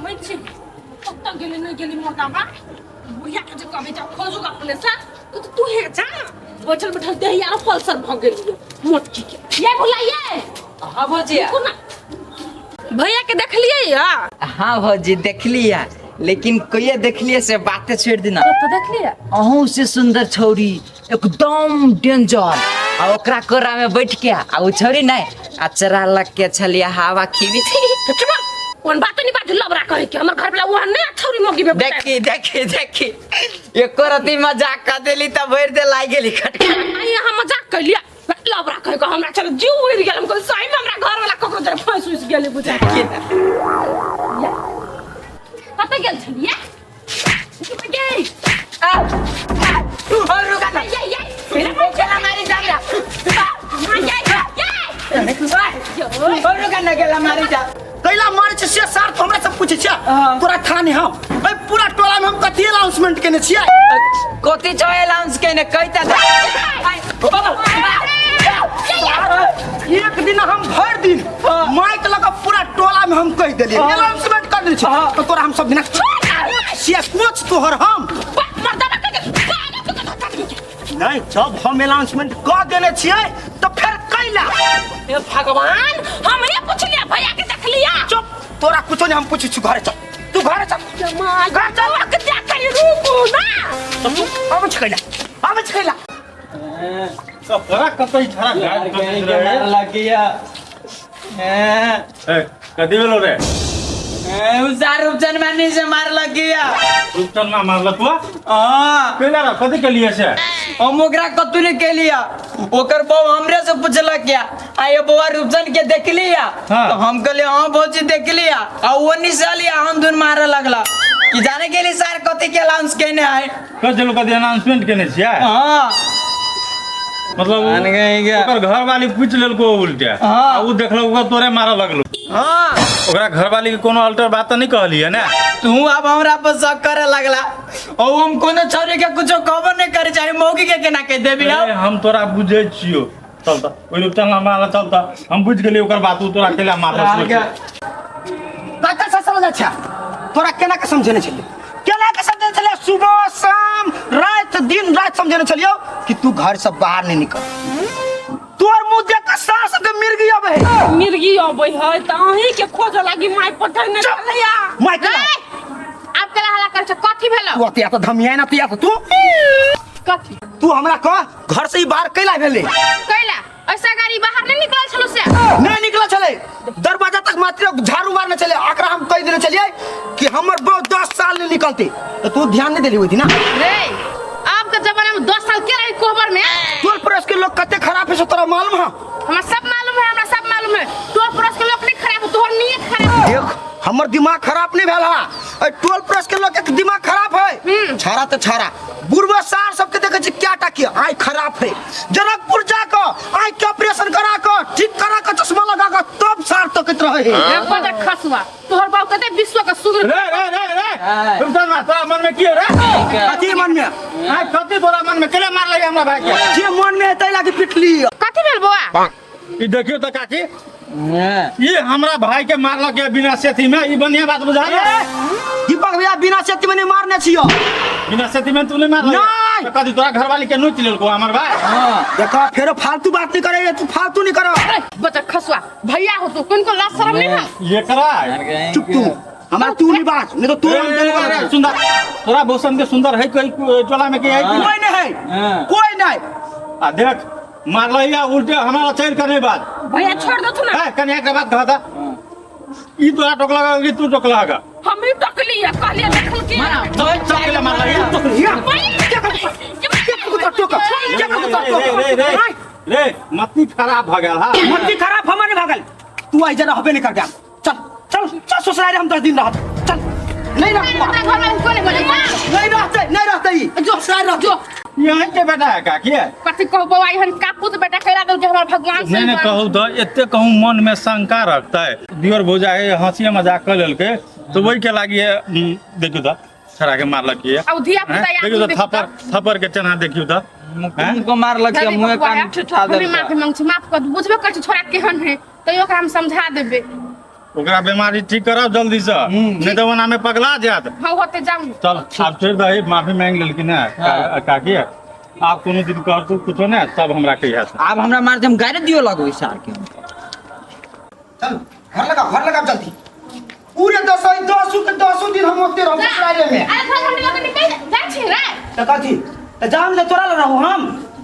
घूमै छी कतऽ गेलै नहि गेलै मोटाबा बुढ़िया के जे कहबै जाओ खोजू अपने से तो तू हे जा बैठल बैठल देह आरो पल्सर भऽ गेलियै मोटकी के ये भुलाइए हाँ भौजी कोना भैया के देखलियै या हाँ भौजी देखलियै लेकिन कहिया देखलियै से बाते छोड़ देना कतऽ देखलियै अहूँ से सुंदर छौरी एकदम डेंजर आ ओकरा कोरा में बैठ के आ उ छौरी नहीं आ चरा लग के छलिया हवा खीबी चुप कोन बात नहीं बाजू लबरा कहे के हमर घर वाला वहां नहीं छौरी मोगी में देखी देखी देखी एको रति मजाक कर देली त भरि दे लाग गेली खटका आई यहाँ मजाक कैलिया लबरा कहे के हमरा चल जीव उड़ गेल हम कहलियै, सही में हमरा घर वाला ककरो जरे फंस उस गेलै बुझा कतऽ गेल छलियै गे और रुका ना ये ये गेला मारी जा ये ये और रुका ना गेला मारी जा कैला मारै छै से सार तो हमरा सब पूछै छियै हाँ। तोरा था नहीं हम ए पूरा टोला में हम कथी अनाउंसमेंट केने छियै कथी छौ अनाउंस केने कहिता एक दिन हम भरि दिन माइक लगा पूरा टोला में हम कहि देलियै अनाउंसमेंट कर देने छियै तो तोरा हम सब दिना से कोच तोहर हम नहीं जब हम अनाउंसमेंट कऽ देने छियै तऽ फेर कैला हे भगवान हम ये पूछलिया भैया के देखलिया चुप तोरा कुछो नहीं हम पूछै छी घरे चल तू घरे चल घर चल के देखै रुकू ना तू आबै छै कैला आबै छै कैला कपड़ा कतई छड़ा गायब कर देत रहे लग गया ए कदी भेलो रे उसार उपजन मानी से मार लग गया रुपचन ना मारलक हुआ हाँ कैला रे कथी के लिए से हम ओकरा कतू नहीं केलिया ओकर बहू हमरे से पूछलक क्या आ ये बउआ रूपचन के देख लिया हाँ। तो हम कहलिए हाँ भौजी देख लिया आ वो नहीं से लिया हम धुन मारे लगला कि जाने के लिए सर कथी के अनाउंस केने है कह देलु कदी अनाउंसमेंट केने छियै हाँ मतलब आन गए क्या? ओकर घर वाली पूछ लेलको उल्टे हाँ। आ उ देखलक ओकर तोरे मारे लगलो हाँ ओकरा घर वाली के कोनो अल्टर बात तऽ नहीं कहलियै ने तू अब हमरा पर शक करे लगला और हम कोनो छोरी के कुछो कहबो नहीं करे चाहे मौगी के केना कह देबी ए, हम तोरा बुझै छियो चल तऽ ओहि रूपचन मारल चल तऽ हम बुझि गेलियै ओकर बात उ तोरा केला मारल काका से समझ अच्छा तोरा केना के समझेने छलियै केना के समझेने छलियै सुबह शाम रात दिन रात समझेने छलियौ कि तू घर से बाहर नहीं निकल तोर मुंह देख के सास के मिर्गी आबै है मिर्गी अबै है तऽ अहीं के खोजऽ लागी माय पठेने चुप! छलैया माय के ए, आब केला हल्ला कर छ कथी भेलो तू अतिया तो धमिया ना तिया तो तू कथी तू हमरा कह घर से ही बाहर कैला भेलै कैला ऐसा गाड़ी बाहर नहीं निकलल छलो से नहीं निकल छलै दरवाजा तक मात्र झाड़ू मारने छलै एकरा हम कहि देने छलियै कि हमर बहू 10 साल नहीं निकलती तो तू ध्यान नहीं देली ओहि दिन रे आब के जमाना में 10 साल के रही कोहबर में टोल पड़ोस के लोग कते खराब है से तोरा मालूम है हमरा सब मालूम है, हमरा सब मालूम है। टोल पड़ोस के लोग नहीं खराब है, तोहर नीयत खराब है। देख, हमर दिमाग खराब नहीं भेल है। टोल पड़ोस के लोग के दिमाग खराब है। छाड़ा तो छाड़ा बुढ़वा सार सबके देखे छी क्या टा के आँख खराब है। जनकपुर जाकर आँख के ऑपरेशन करा के ठीक करा के चश्मा लगा के तब सार तकैत रहे है। ए बदर खसुआ, तोहर बाप कते विश्व के सुग्र रे रे रे रे तुम तो तोरा मन में की रे? कथी मन में? आय कथी तोरा मन में? केना मार लगे हमरा भाई के? जे मन में है तै लागी पिटली। कथी भेल बौआ? ई देखियो त काकी, ई हमरा भाई के मारलक के बिना सेथी में। ई बढ़िया बात बुझा दीपक भैया, बिना सेती में नहीं मारने छियो। बिना सेथी में तू नहीं मारल? नहीं। तो कथी तोरा घरवाली के नोच लेलको हमर भाई? देखा, फेरो फालतू बात नहीं करे तू, फालतू नहीं करो। अरे बच्चा खसुआ, भैया हो तू, किनको लाज शरम नहीं है? ये करा। चुप तू, हमारा तू नहीं बात नहीं तो तू हम दोनों का सुंदर तोरा भूषण के सुंदर है कोई टोला में के है? कोई नहीं है, कोई नहीं। आ देख, मारल या उल्टे हमारा चढ़ के नहीं बात। भैया, छोड़ दो ना। है कन्या के बात कहता, ई तोरा टोकला कि तू टोकला? हम ही टकली है, कहलिए देखल के। चल चल के मारल या। रे रे रे, मत्ती खराब भ गेल। हां। मत्ती खराब हमर नहीं भागल। तू आई जरा हबे नहीं कर गया। चल चल चल, ससुराल हम 10 दिन रहत। चल, नहीं अपना रहत। घर में कोई नहीं बोले। नहीं रहते, नहीं रहते ई जो ससुराल रहते। जो। यहीं के बेटा है काकी? कथी कहू बौआ, एहन कापूत बेटा कैला देल के हमर भगवान से। नहीं नहीं, कहू तो एते कहूँ मन में शंका रखता है। दियोर भौजा है, हंसी मजाक कर लेलके तो वही के लागी है। देखियो तो छड़ा के मारलक ये। अब धिया पुता हैं? देखियो तो थप्पड़ थप्पड़ के चना देखियो तो। तुमको मारलक के मुंह कान ठेठा हम देलक। माफी मांग छी, माफ कर दू। बुझबे कर छी छोरा केहन है, तैयो ओकरा हम समझा देबे। ओकरा बीमारी ठीक कराओ जल्दी से, नहीं तो ओना में पगला जात। हाँ होते जाऊ। चल आब छोड़ दही, माफी मांग लेलखिन है काकी। आब कोनो दिन कहतू कुछो ने तब हमरा कहिया। आब हमरा मार हम गारि दियो लगबै सार के। चल घर लगा, घर लगा जल्दी। पूरे दसों के दसों दिन हम ओते रहब ससुराले में। अरे घर हम लगे निकल जा छी रे। त कथी त जाम ले तोरा ल रहू हम,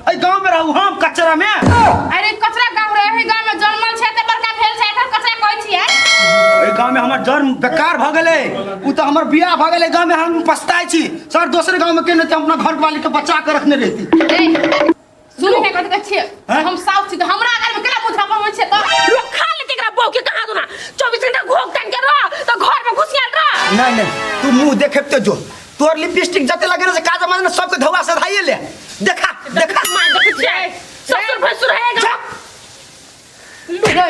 एहि गांव में रहू हम कचरा में। अरे कचरा गांव रे, एही गांव में जन्मल छै त बड़का भेल छै, एकर कचरा कहै छियै। एहि गांव में हमर जन्म बेकार भ गेलै, उ त हमर बियाह भ गेलै गांव में, हम पछताइ छी सर। दोसर गांव में केने त हम अपना घर वाली के बचा के रखने रहती। ए सुन हे कथि कहै छियै? हैं? हम साउस छी त हमरा अगर में केना बुझा पबै छै त लोग खा लेते एकरा बहू के कहाँ दूना 24 घंटा घोक टांग के रह तो घर में घुसियाल रह। नहीं नहीं तू मुंह देखे तो जो तोर लिपस्टिक जते लगे रे से काज माने सबके धोआ से धाइए ले। देखा देखा मां देखे छियै ससुर भसुर है जा। रे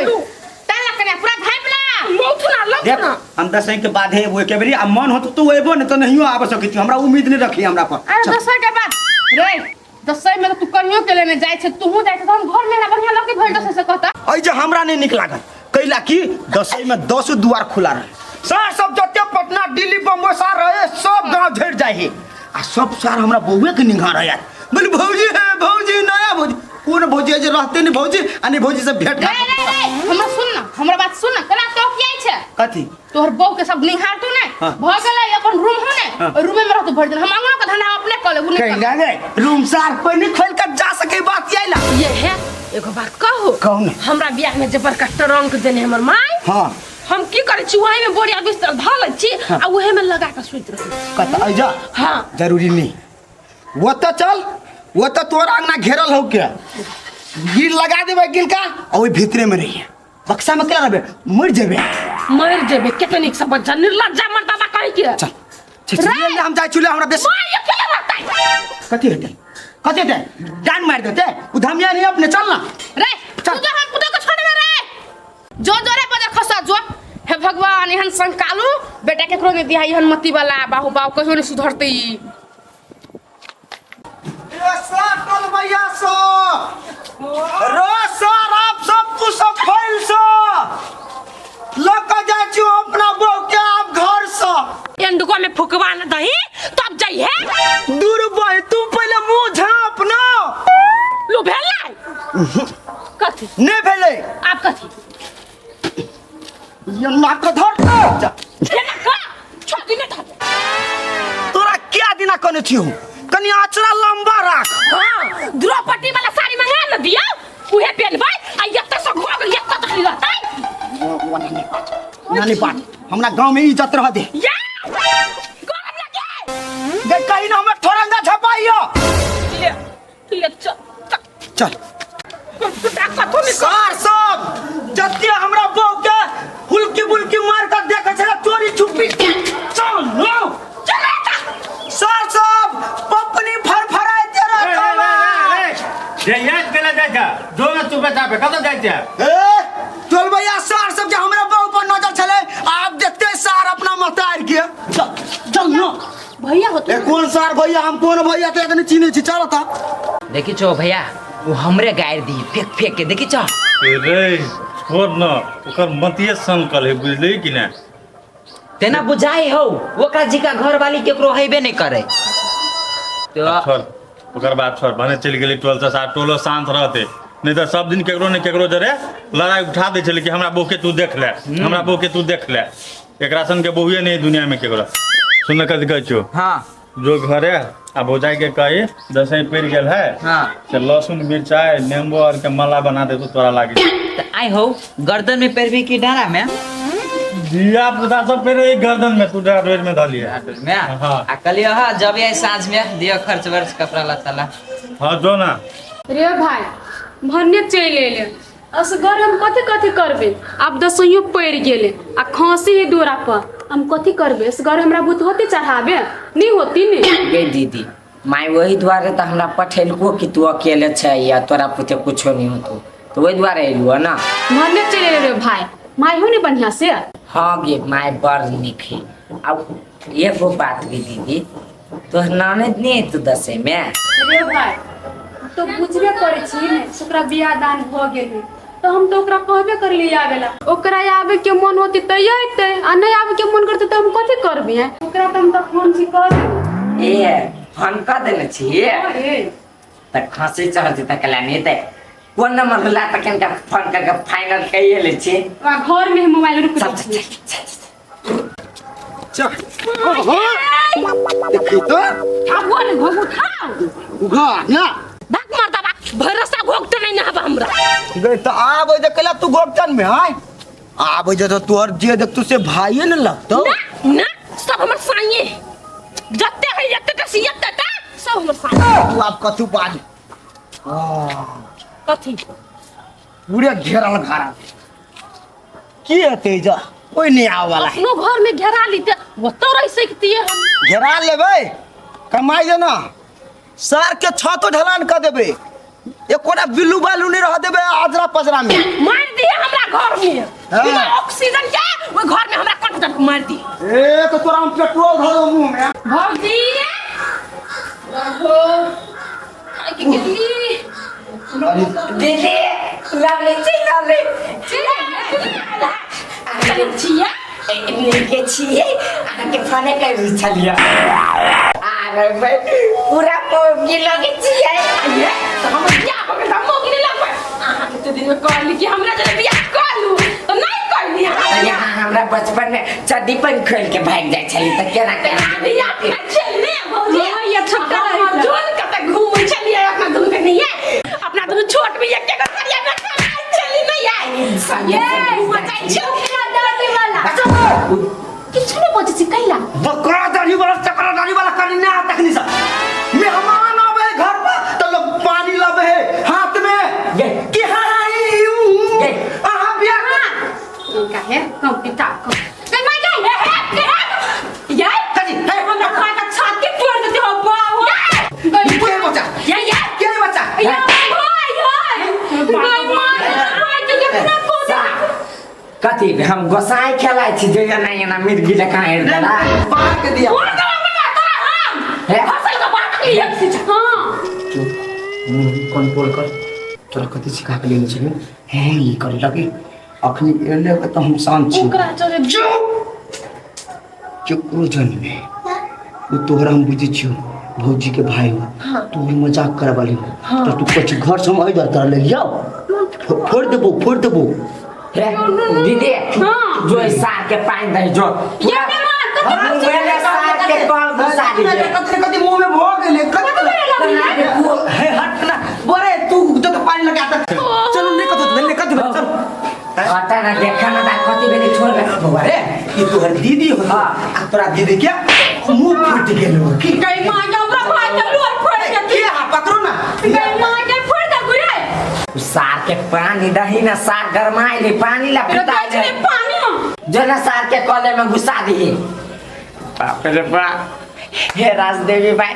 ताला कने पूरा झाइप ला। लौथ ना लौथ देख ना। हम दसई के बाद है वो के बेरी आ मन हो तो तू अइबो ने तो नहियो आब सकै छी, हमरा उम्मीद नहीं रखी हमरा पर। अरे चल। दसई के बाद रे दसई में तो तू कनियो के लेने जाय छै, तूहू जाय छै त हम घर में ना बढ़िया लगते भइल दसई से कहता। ऐ जे हमरा नहीं निक लागल कैला कि दसई में 10 दुआर खुला रहे, सर सब जते पटना दिल्ली बम्बई सार रहे सब गांव झड़ जाए हे आ सब सार हमरा बउए के निंघा रहे यार। बोले भौजी है भौजी नया भौजी कोन भौजी है जे रहते नहीं भौजी आ नहीं भौजी से भेंट रे रे रे हमरा सुन ना, हमरा बात सुन ना, केना तो की छै कथी तोहर बहू के सब निहार तू ने हाँ। भ गेलै अपन रूम हो ने हाँ। रूमे में रहतू भरि दिन, हम अंगना के धंधा अपने क लेबू नहीं कैला रे रूम सार कोई नहीं खोल कर जा सके बात यही ला। ये है एगो बात कहू। कहू ना। हमरा बियाह में जे बड़का ट्रंक देने हमर माय, हाँ हम की करै छी वही में बोरिया बिस्तर धऽ लै छी आ उहे में लगा के सुति रहै छी। कत ऐ जा। हाँ जरूरी नहीं वो तो चल, वो तो तोरा अंगना घेरल हो के गिर लगा देबै गिल का आ ओई भीतरे में रहिए, बक्सा में केना रहबे मर जेबे। मर जेबे केते नीक से बच्चा निर्लज्जा मर्दाना कहि के। चल छी छी, ले ले, हम जाइ छी ले हमरा बेसी मार ये केला रहतै। कथी हेतै कथी हेतै डान मारि देतै उ धमिया नहीं अपने। चल ना रे चल। तू जो हम पुतो के छोड़बे रे जो जो रे बजर खसा जो। हे भगवान एहन संकालू बेटा केकरो नहीं दिया, एहन मती वाला बाहु बाहु कहियो नहीं सुधरतै। ए सर टोल भैया सो रो सर आप सब कुछ सब फैल सो लक जाइ छी अपना बहू के आप घर से एंडुको में फुकवा न दही तब जाइहे। दूर बह तू पहले मुंह झाप ना। लो भेलै कथी नहीं भेलै आप कथी ये नाक धर जा। ये ना का छोड़ दिने धर तोरा क्या दिना कने छी हूं कनी आचरा लंबा राख। हां द्रौपदी वाला साड़ी मंगा न दिया उहे पहनबै आ एत्ते से घोग एत्ते तक रहतै। वो नहीं बात नानी बात हमरा गांव में इज्जत रह दे। या गरम लगे गे कहीं ना हमर थोरंगा झपाइयो। ले ले चल चल कथो नहीं सार सब जते हमरा बहू के हुलकी बुलकी मार के देखे छला चोरी छुपी। चल लो चले जा। सार सब पपनी फरफराइते रहत। जे याद केला जाइ छै जो ना चुपे चापे कतऽ जाइ छै? ए चल भैया सार सब जे हमरा बहू पर नजर छले आप देखते सार अपना मतार के। चल चल नो भैया होते ए कौन सार भैया हम कौन भैया ते कनी चिन्है छी। चल त देखी छो भैया वो हमरे गारि दी फेंक फेंक के। देखी छो रे छोड़ न ओकर मतिये संकल है बुझली कि ने तेना बुझाई हो ओकरा जी का घर वाली केकरो हेबे नहीं करे तो छोड़ ओकर बात छोड़ भने चलि गेली टोल से साथ टोलो शांत रहते नहीं तो सब दिन केकरो ने केकरो जरे लड़ाई उठा दै छलै कि हमरा बहू के तू देख ले, हमरा बहू के तू देख ले। एकरा सन के बहुए नहीं दुनिया में केकरो। सुन कथी कहै छियौ? हाँ जो घरे आ भौजाई के कही दसई पड़ि गेल है हाँ से लहसुन मिरचाई नेबो आर के माला बना दे तो तोरा लागी। त आइ हो गर्दन में पेरबी की डारा में? धिया पुता सब पेरे गर्दन में तू डारा रोज में धलिए में? हाँ। आ कहलियो हाँ जब आई साँझ में दियो खर्च वर्च कपड़ा लत्ता ला। हाँ जो ना। रे भाई भन्ने चलि अयलै असगर हम कथी कथी करबै, आब दसैयो पड़ि गेलै आ खाँसी है डोरा पर, हम कथी करबै असगर हमरा भूत होती चढ़ाबे नहीं होती ने। गे दीदी माय वही दुआरे तऽ हमरा पठेलको कि तू अकेले छै या तोरा पुते कुछो नहीं होतो तो वही दुआरे एलू ना। भन्ने चलि अयलै रे भाई माय हो ने बढ़िया से? हाँ गे my बड़ नीक है। अब एगो बात गे दीदी तोहर ननद नहीं तू दसै में? रे भाई तो बुझबे करै छी ने ओकरा बियाह दान भऽ गेलै तऽ हम तऽ ओकरा कहबे करलियै आबे ला। ओकरा आबे के मन होतै तऽ अयतै आ नहि आबे के मन करतै तऽ हम कथी करबै? ओकरा तऽ हम तऽ फोन छी कऽ देबै। ए फोन कऽ देने छियै? अरे तऽ खसी चढ़ जेतै कला नहि तऽ कोन नंबर ला तऽ कनिका फोन कऽ के फाइनल कइए लै छी। ओकरा घर में है मोबाइल, रुक चल जाइ चल छी। चल चल। चल देखी तो आगो ने घोघ उठाओ। उघा ना। भाग मरदा बा भरोसा घोघ तो नहीं नहबा हमरा। गई तो आबै जे कैला तू गोपचन में आय आबै जे तो तोहर जे देखतू से भाइये ने लगतौ। ना ना सब हमर साइए जते है जते टा सियते टा सब हमर साइए। तू आब कथू बाज। कथी? पूरे घेरल घरा की हेतै जा कोई नहीं आवे वाला है। अपनो घर में घेरा ली ते ओतौ रह सकतिए हम। घेरा लेबै कमाई दे ना सर के छतो ढलान कर देबै एकोटा बिल्लू बालू नहीं रह देबै अजरा पजरा में। मार दिए हमरा घर में। हाँ। बिना ऑक्सीजन के वो घर में हमरा कंठ तक मार दिए। ए तो तोरा हम पेट्रोल धरो मुंह में। भौजी ओहो आई के गेली। दीदी लवली छी लवली। चलै छियै। नीके छियै अहाँके फोने करै छलियै। अरे भाई पूरा मौगी लगै छियै। ये तो हम बियाह हो गेल त हम मौगी नहीं लगबै। अहाँ कते दिन में कहली कि हमरा जरे बियाह कर लू तो नहीं कहली अहाँ। यहाँ हमरा बचपन में चड्डी पहन खोल के भागि जाइ छली तऽ केना केना बियाह चलने भौजी। हाँ, ये छोटा हम रहै। जोन कते घूमै छलियै अपना दुनू के नहीं है अपना दुनू छोट में एके गो करिया में खेलाइ छली नहीं है। संगे ये हुआ जाइ छै दादी वाला किछु नहि बजै छै कैला। बकरा दाढ़ी वाला चकरा दाढ़ी वाला करी ना तखनी सब मेहमान आवे घर पर तो लोग पानी लावे है हाथ में गे। कि हाँ हाँ ई ऊ गे। अहाँ बियाह काहे कम पिता कम गई माय गई। ये कजी हे हमरा भाई का छाती फोड़ देते हो बाबू। गई के बच्चा ये ये के बच्चा या भाई भाई गई माय भाई के कितना को कथी हम गोसाई खेलाइ छी जे एना एना मिर्गी जकाँ हेर देला। बाहर के दिया। फोड़ दे हमरा तोरा हम हे। फसल का बात के लिए हां चुप मुंह कंट्रोल कर तोरा कथी सिखा के लेने छलियौ हे ई करे लगे अखनी एले के तो हम शांत छी। ओकरा चले चुप केकरो जनमे ओ तोहरा हम बुझै छियौ भौजी के भाई हो तू ही मजाक करे वाली हो तो तू कुछ घर से हम अइदर कर ले लियो फोड़ देबो फोड़ देबो। हे दीदी हाँ। जो ई सार के पानि दही जो ये मेहमान कथी मुँह में सार के कल घुसा दिहे। कथी कथी मुंह में भ गेलै कथी हे हट ना बोरे तू जब पानी लगा त चलू नहीं कथी भेल कथी भेल चल। हटा ना देखा ना ता कथी भेलै छोड़ दे। बौआ रे ई तोहर दीदी हो हाँ। आ तोरा दीदी के मुंह फूट गेल हो की गई मां के हमरा भाई के लोर फोड़ के के हा पकड़ो ना। गई माय के फोड़ दे गुरे। सार के पानी दही ना सार गरमाइ ले पानी ला तेरा पिता जाइ छै पानी हम जो ना सार के कले में घुसा दिहे। बाप रे बाप हे राजदेवी भाई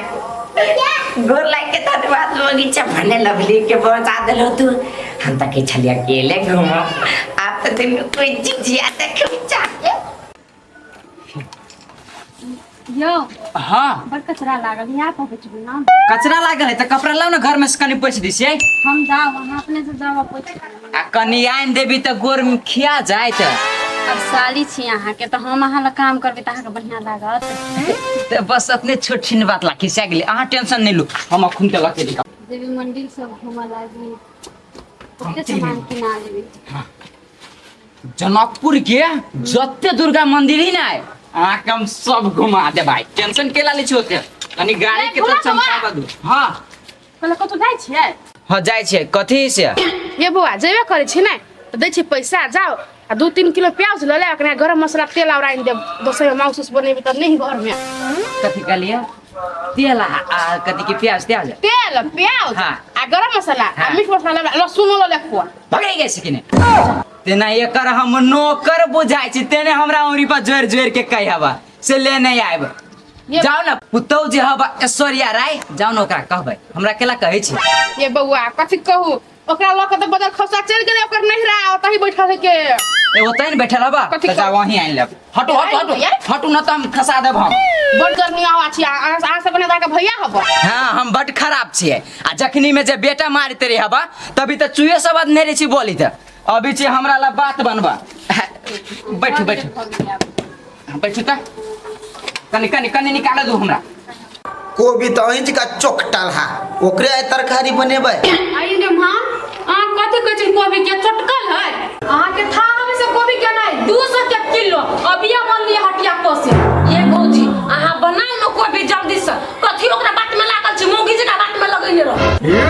गोर लाग के धन्यवाद बगीचा भने लवली के पहुंचा देलो तू। हम त के छलिया अकेले घूमो आप तो दिन कोई झिझिया देख जाके। यो हाँ बड़ कचरा लागल यहाँ पर बचबू ना। कचरा लागल है त कपड़ा लाओ ना घर में से कनी पोछि दै छियै। हम जाओ अहाँ अपने से जाओ पोछि। आ कनी आनि देबी त गोर में खिया जाइत। अब साली छी अहाँ के तो हम अहाँ ला काम करबे त अहाँ के बढ़िया लागत। त बस अपने छोट छिन बात ला खिसा गेलै अहाँ टेंशन नहीं लू हम अखुन के लके दिखा। देवी मंदिर सब घूमऽ लागी ओते सामान किना लेबे। जनकपुर के जते दुर्गा मंदिर ही ना अहाँ के हम सब घुमा दे भाई टेंशन केला लै छी ओते कनी गाड़ी के तो चमका दू। हाँ कहले कतौ जाइ छियै? हाँ जाइ छियै। कथी से? ये बौआ जेबे करै छी ने तऽ दै छी पैसा जाओ आ 2-3 किलो प्याज लऽ ले कने गरम मसाला तेल और आनि देब दोसर में मांस उस बनेबी तऽ नहीं घर में। कथी कहलियै? तेल आ कथी के प्याज त्याज? तेल प्याज हाँ। आ गरम मसाला आ हाँ। मीट मसाला लहसुनो लऽ ले खुआ। भगै गेल छै कि नहि? तेना एकर हम नौकर बुझाइ छी तेने हमरा उंगरी पर जोड़ि जोड़ि के कहि हवा से ले नहीं आयब। जाओ ना पुतौ जे हवा ऐश्वर्या राय जाओ ना ओकरा कहबै हमरा केला कहै छी। ये बौआ कथी कहू ओकरा लऽ के तऽ बदल खसा चलि गेलै ओकर नहिरा ओतहि बैठल है के। ए ओतहि ने बैठल हवा कथी तऽ जाओ कहू? वहीं आनि लेब। हटू हटू हटू यार। हटू न तऽ हम खसा देब हम। बड़ गर्मी आवा छी अहाँ सब बने के भैया हब। हाँ हम बड खराब छियै आ जखनी में जे बेटा मारते रहे हवा तभी तऽ चूहे सब अदने रहे छी बोली तऽ अभी छी हमरा ला बात बनबा। बैठू बैठू बैठू त कनी कनी कनी निकाल दू हमरा। कोबी तऽ अहीं का चोकटल हा, ओकरे आइ तरकारी बनेबै। आई ने मां, अहाँ कथी कहै छी कोबी के चटकल है? अहाँ के था हमें से कोबी के नहीं 200 के किलो अबिया मन लिए हटिया कोसे। ये भौजी अहाँ बनाउ न कोबी जल्दी से, कथी ओकरा बात में लागल छी, मौगी जका बात में लगैने रह। हे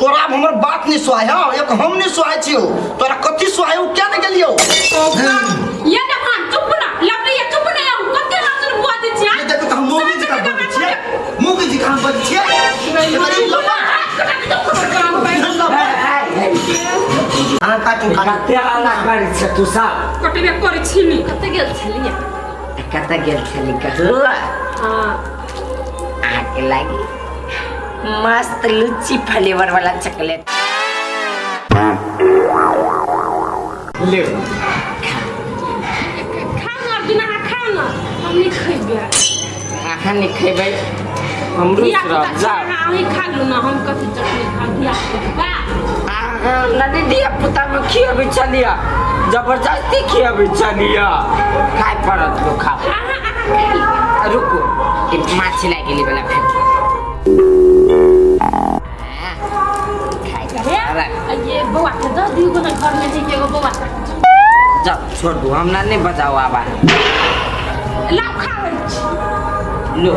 तोरा हमर बात नहीं सुहाय, हाँ एक हम नहीं सुहाय छियो, तोरा कथी सुहाय उ क्या नहीं गेलियो। ये ने मां चुप ना लबड़ी ये चुप ना, हम कते हासिल बुआ दै छियै। ये देखो त हम मौगी जी का बजै छियै, मौगी जी का हम बजै छियै। हाँ काटू काटू। कते हल्ला करै छै तू सब? कटबे करै छी नी। कते गेल छलियै? कतऽ गेल छली कहू? हां अहाँके लागी मस्त लुच्ची फ्लेवर वाला चॉकलेट ले खा न अर्जुन, अहाँ खा न, हम नहीं खेबै। अहाँ नहीं खेबै? हम रुस धिया पुता रहब छी, जाउ। अहाँ अहीं खा लू न, हम कथी चटनी खाउ धिया पुता। अहाँ नदी धिया पुता में खियबै छलियै, जबरदस्ती खियबै छलियै, खाय पड़त लो खाओ। अहाँ अहाँ खा लू। रुकू ई माछी लागि गेली वाला फेंक। हे, ये बौआ के दऽ दियौ ने घर में जे एगो बौआ के। जा छोड़ दू, हमरा नहीं बजाओ आबा। लाउ खा लै छी। लो।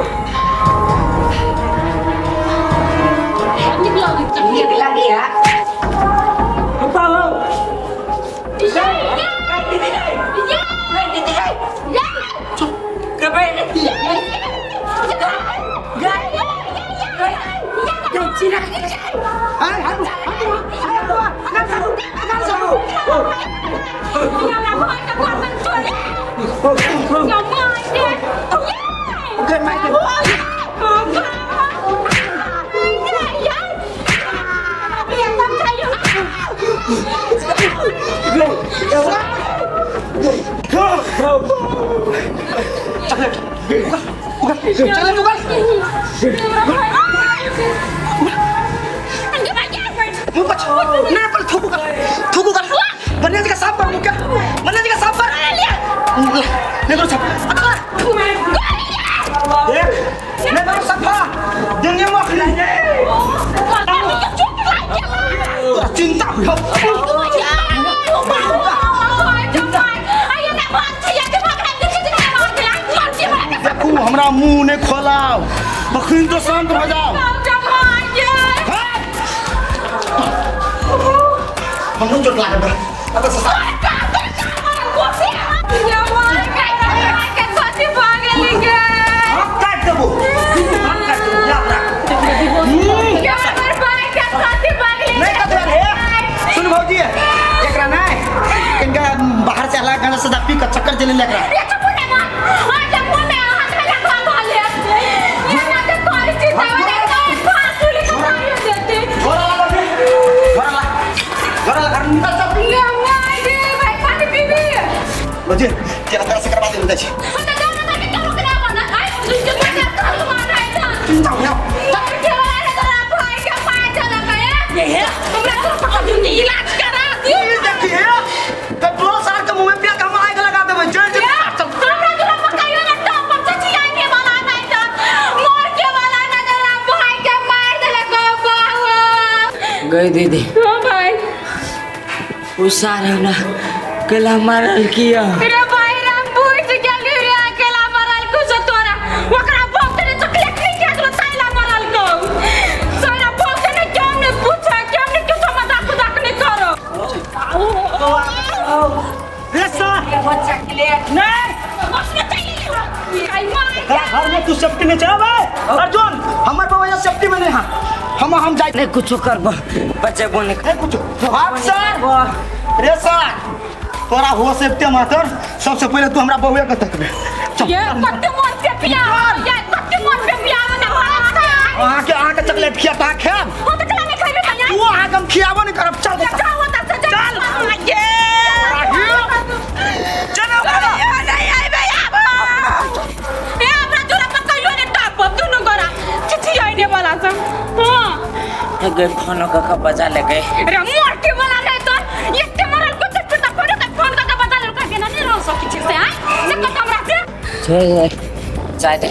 नीक लगै चटनी। नीक लागी है। चल उगल मुंह पर नहीं पर थूकू कर, थूकू कर। बनिया जी का साफ कर मुंह के, बनिया जी का साफ कर। नहीं करो साफ, देख नहीं करो सफा देंगे मुख नहीं। तोरा चिंता हुई। देखू हमरा मुंह नहीं खोलाओ, अखन तो शांत भऽ जाओ। हमरो चोट लागल बा। अब ससा हाथ काट देबो, हाथ काट देबो, याद राख। नहीं कतरा रे। सुन भौजी, एकरा नहीं कनिका बाहर से हला गाना सदा पी के चक्कर चले एकरा। घोड़ा ला घोड़ा ला, घोड़ा ला, घर निकल सब। भौजी तेरा तरह से करवा दे छी। चिंता हो। इलाज करा दियो। ई देखिए पेट्रोल सार के मुंह में पिया के हम आग लगा देबै। जय जय चल। गई दीदी उ सारा ना कला मारल किया। रे सर चॉकलेट नहीं घर में तू सेफ्टी में चल भाई अर्जुन, हमर बाबा सेफ्टी में नहीं। हां हम जाए नहीं कुछ करब बचेबो नहीं। नहीं कुछ भाग सर। रे सर तोरा हो सेफ्टी मातर, सबसे पहले तू हमरा बहुए के तकबे। चल अहाँ के अहाँ के चॉकलेट खिया ता खाब, तू अहाँ के हम खियाबो नहीं करब। चल चल चलो। गए फोन का बजा ले गए। रे मोर के वाला नहीं तो ये छोड़ दे जाय दे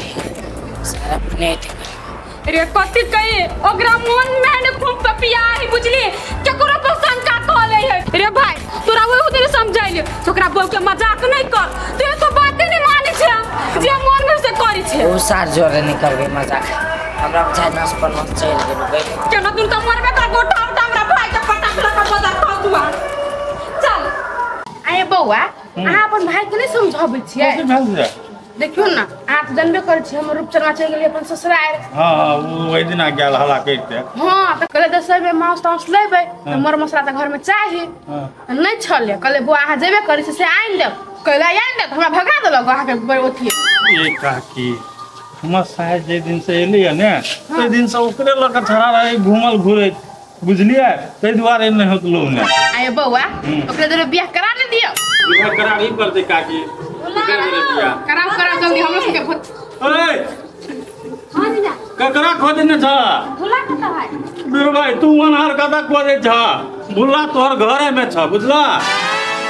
सारा अपने रे कथी कही ओकरा मन में ने खूब पपिया है बुझली केकरो पर शंका कऽ ले है। रे भाई तोरा ओहू दिन समझाइले ओकरा बहू के मजाक नहीं कर, तू तो बाते नहीं माने छे, जे मन में से करी छे। ओ सार जोरे नहीं करबे मजाक, हमरा बुझाय नस पर नस चलि गेलो गई। केना तू त मरबे कर गोटा उठा हमरा भाई के पटा के बजार खा दुआ चल। आए बौआ अहाँ अपन भाई के नहीं समझाबै छियै? कथी भेल छै? देखियौ ने अहाँ तऽ जानबे करै छियै हमर रूपचनमा चलि गेलै अपन ससुरारि। हाँ हाँ ओ ओहि दिना गेल हल्ला करिते। हाँ तऽ कहलै दसैमे मासु ताउस लेबै तऽ मर मसला तऽ घरमे चाही, नहि छलै। कहलै बौआ अहाँ जेबे करै छी से आनि देब, कहलै आनि देब तऽ हमरा भगा देलक अहाँके अथी। ये काकी हमर साहेब जाहि दिन से एलैया ने ताहि दिन से ओकरे लऽ कऽ छड़ा रहै घूमल घुरैत बुझलियै, ताहि दुआरे नहि होतलौ ने। आये बौआ ओकरे जरे बियाह करा ने दियौ। बियाह कराबही पड़तै काकी, कराउ कराउ जल्दी हमरो सबके भोट। ओए हां जीजा ककरा खोजने छ? भुला कतऽ है? मेरे भाई तू अनहार कतऽ खोजै छ? भुला तोहर घरे में छ बुझला।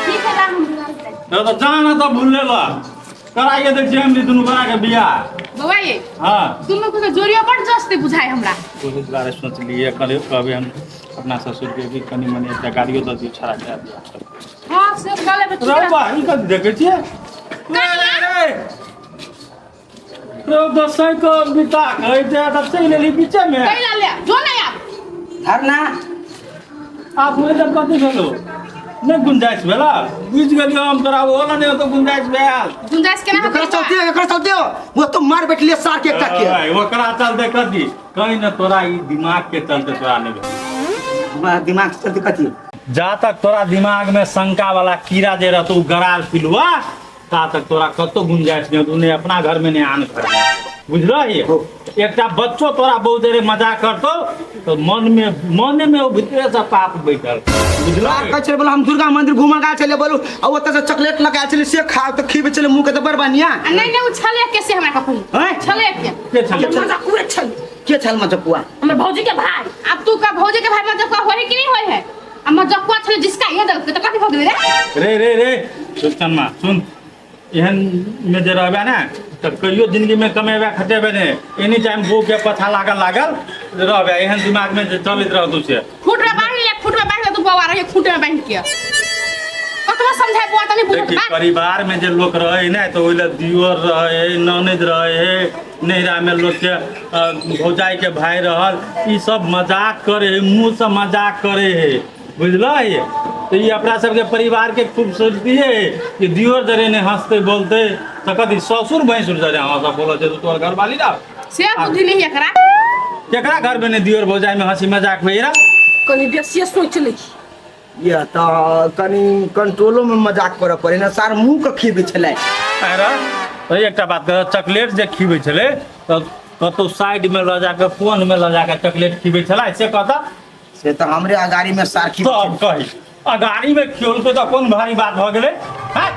ठीक है हम भुला तऽ जा ना तऽ भूल ला कराइए दै छियै हम दुनू गोरा के बियाह। बौआ ये हाँ दुनू के जोड़ियो बड़ जस्ते बुझाय हमरा। ओहि दुआरे सोचलियै करे कहबै हम अपना ससुर के कि कनि मनि एकटा गाड़ियो दऽ दियौ छड़ा के बियाह। हाँ से कऽ लेबै। रौ बा ई कथी देखै छियै? रौ दसैँ के बिता के अइते तऽ चलि एली बीचे में। कैला ले जो ना यार धरना आब ओहि लए कथी भेलो? नहि गुंजाइश भेला बुझि गेलियो हम तोरा ओहो नहि होतो गुंजाइश भेल। गुंजाइश केना एकरा चलते एकरा चलते वो तो मार बैठलिए सार के एकटा के। ओकरा चलते कथी कहीं न तोरा ई दिमाग के चलते तोरा नहि भेल। दिमाग के चलते कथी? जा तक तोरा दिमाग में शंका वाला कीड़ा जे रहतो उ गराल पिलुआ ता तक तोरा कतौ गुंजाइश नहि होतो, नहि अपना घर में नहि आन घर में बुझलही। एकटा बच्चो तोरा बहुत देर मजाक करतो तो मन में मने में ओ भीतरे से पाप बैठल बुझलही। कहै छलै बोलो हम दुर्गा मंदिर घूमऽ गेल छलियै बोलू आ ओतऽ से चॉकलेट लऽ के आयल छलियै से खा तऽ खीबै छलियै मुँह के तऽ बड़ बढ़िआँ। नहीं नहीं ओ छलै के से हमरा कखन हैं? छलै के के छलै? मजाकुए छलै। के छल मजकुआ? हमर भौजी के भाई। अब तू का भौजी के भाई मजकुआ होय कि नहीं होय है? आ मजकुआ छलै जिसका ये दल के तऽ कथी भऽ गेलै रे? रे रे रे सुचनमा सुन, एहन में जे रहबे ने तऽ कहियो जिंदगी में कमेबे खटेबे ने, एनी टाइम बो के पछा लागल लागल रहबे, एहन दिमाग में जे चलैत रहतौ से। खूट में बान्हि ले, खूट में बान्हि ले तू बौआ रहिए खूट में बान्हि के। कतबो समझाय बौआ तऽ नहि बुझत देखी बात। परिवार में जे लोक रहे ने तऽ ओहि लए दियोर रहे ननद रहे नैहरा में लोक के भौजाई के भाई रहल, ई सब मजाक करे है मुँह से मजाक करे है बुझलही। तऽ ई अपना सबके परिवार के खूबसूरती है कि दियोर जरे ने हंसते बोलते तऽ कथी ससुर भैंसुर जरे हंसब बोलत छै तोहर घरवाली ना से बुद्धि नहीं एकरा। केकरा घर में ने दियोर भौजाई में हंसी मजाक होइए रा? कनी बेसिए सोच लै। ये तऽ कनी कंट्रोलो में मजाक करऽ पड़े ने सार मुँह के खीबै छलै। अरे अरे एकटा बात कह, चॉकलेट जे खीबै छलै तऽ कतौ साइड में लऽ जाके कोन में लऽ जाके चॉकलेट खीबै छलै से कहता? से तऽ हमरे अगाड़ी में सार खीबै तब कही अगाड़ी में खियौलकै तऽ कोन भारी बात भऽ गेलै? हैं?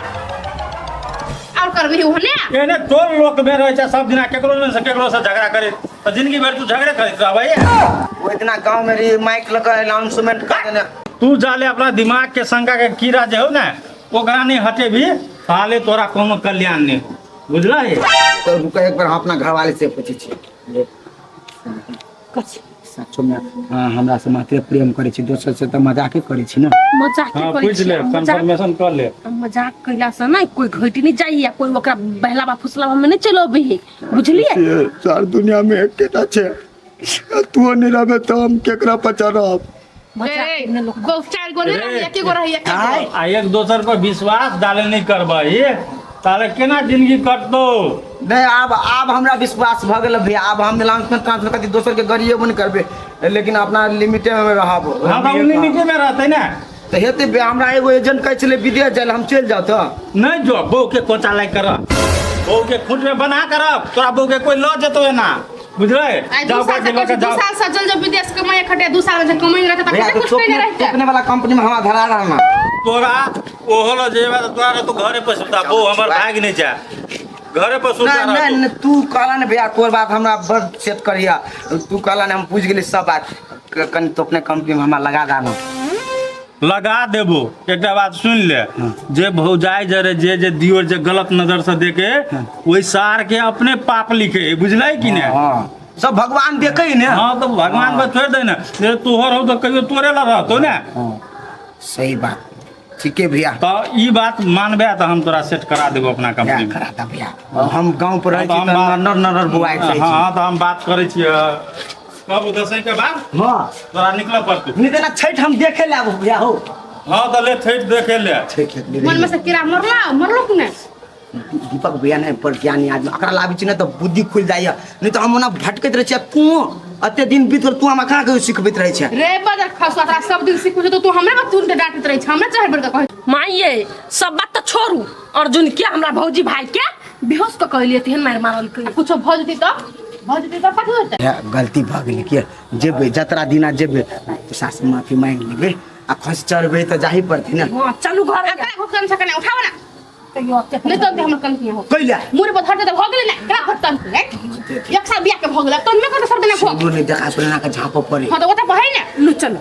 और करबही ओहने? एहने टोल लोक में रहै छै सब दिना केकरो ने से केकरो से झगड़ा करे तऽ जिंदगी भरि तू झगड़े करैत रहबै। ओहि दिना गाँव में रही माइक लऽ कऽ अनाउंसमेंट कऽ देने। तू जाले अपना दिमाग के शंका के कीड़ा जे हो ने ओकरा नहीं हटेबी ताले तोरा कोनो कल्याण नहीं हो बुझलही। तो रुक एक बार हम अपना घरवाले से पूछै छी। कथी? सचो में हमरा से मात्र प्रेम करै छी दोसर से तऽ मजाके करै छी ने। मजाक हाँ करै पूछ छी, ले कंफर्मेशन कर ले। मजाक कैला से ना कोई घटि नहीं जाइए कोई ओकरा बहलावा फुसलावा में नहीं चलो अबै है बुझलिए। सार दुनिया में एकेटा छै तू नहीं रहबे तऽ हम केकरा पचा रहब? गो चार गो नहीं रही एके गो रही एके गो। आ एक दोसर पर विश्वास डाले नहीं करबही ताले केना जिंदगी कटतो? नहीं आब आब हमरा विश्वास भऽ गेल भैया, आब हम अनाउंसमेंट ट्रांसफर कथी दोसर के गरिएबो नहीं करबे लेकिन अपना लिमिटे में रहब। हाँ तऽ ओ लिमिटे में रहतै ने तऽ हेतै बे, हमरा एगो एजेंट कहै छलै विदेश जाय लए, हम चलि जाउ तऽ? नहीं जो बहू के कोचा लागि कर रह, बहू के खूंट में बना कर रख, तोरा बहू के कोई लऽ जेतौ एना बुझलै? आइ दू जाउ साल काकी से लऽ के दू जाउ। साल से चल जो विदेश कमाए खटे 2 साल में कमाई रहते भैया तऽ तो कुछ नहीं रहते। चोपने वाला कंपनी में हमरा धरा रहना। तोरा ओहो लऽ जेबे तऽ तोरा तो घरे पर सुता, बहू हमर भागि नहीं जाए घरे पर सुता नहीं रहतौ। नहीं तू कहला ने भैया तोर बात हमरा बड़ सेट करिया, तू कहला ने हम बुझि गेली सब बात। कनी तो अपने कंपनी में हमरा लगा दाना। लगा देबो। एकटा बात सुन ले, जे भौजाई जरे जे जे दियोर जे गलत नजर से देखे ओहि सार के अपने पाप लिखे, बुझलै कि ने? हाँ, सब भगवान देखे ने। हाँ तो भगवान पर छोड़ दे ने, जे तोहर हो तो कहियो तोरे ला रहतो ने। हाँ, सही बात, ठीके भैया। तो ई बात मानबे तो हम तोरा सेट करा देबो अपना कंपनी में। करा दा भैया, हम गांव पर रहै हाँ, छी तऽ तऽ हम बात- नर नर बुआइत रहै छी। हाँ तो हम बात करै छियै, कब दसै के बाद हाँ तोरा निकलऽ पड़तौ। नहीं तऽ ना छठि हम देखे ले आबू भैया हो। हाँ तो ले छठि देखे ले। छठि मन में से कीड़ा मरला मरलो कि नहीं? दीपक भैया ने बड़ ज्ञानी आदमी, एकरा लाबै छी ने तऽ बुद्धि खुलि जाइए, नहीं तऽ हम ओना भटकैत रहै छी। तू एते दिन बीत गेल, तू हमरा कहाँ कहियो सिखबैत रहै छै? रे बदर खसुआ, तोरा सब दिन सिखबै छौ तो तू हमरे बात सुनते डांटैत रहै छ, हमरे चढ़ बढ़ के कहै। माइये सब बात तऽ छोड़ू, अर्जुन के हमरा भौजी भाई के बेहोश कऽ कहलियै तेहन मारि मारलकै। कुछो भऽ जेतै तऽ भऽ जेतै तऽ कथी होतै? हे, गलती भऽ गेलै के जेबै जतरा दिना जेबै सास माफी मांगि लेबै आ खस चढ़बै तऽ जाही पड़तै ने। हाँ चलू घर। एकरा घुटन से कने उठाबो ना। तैयो एते नहीं तो हमर कन हो कैला मुरे पर धरते तऽ भऽ गेलै ने, केना घटतन रे? एक साल बियाह के भऽ गेलै तहन में कत सब दिना भऽ सिन्दूर नहि देखा सुना के झाँपऽ पड़े। हां तऽ ओतऽ पढ़ै ने। लू चलू।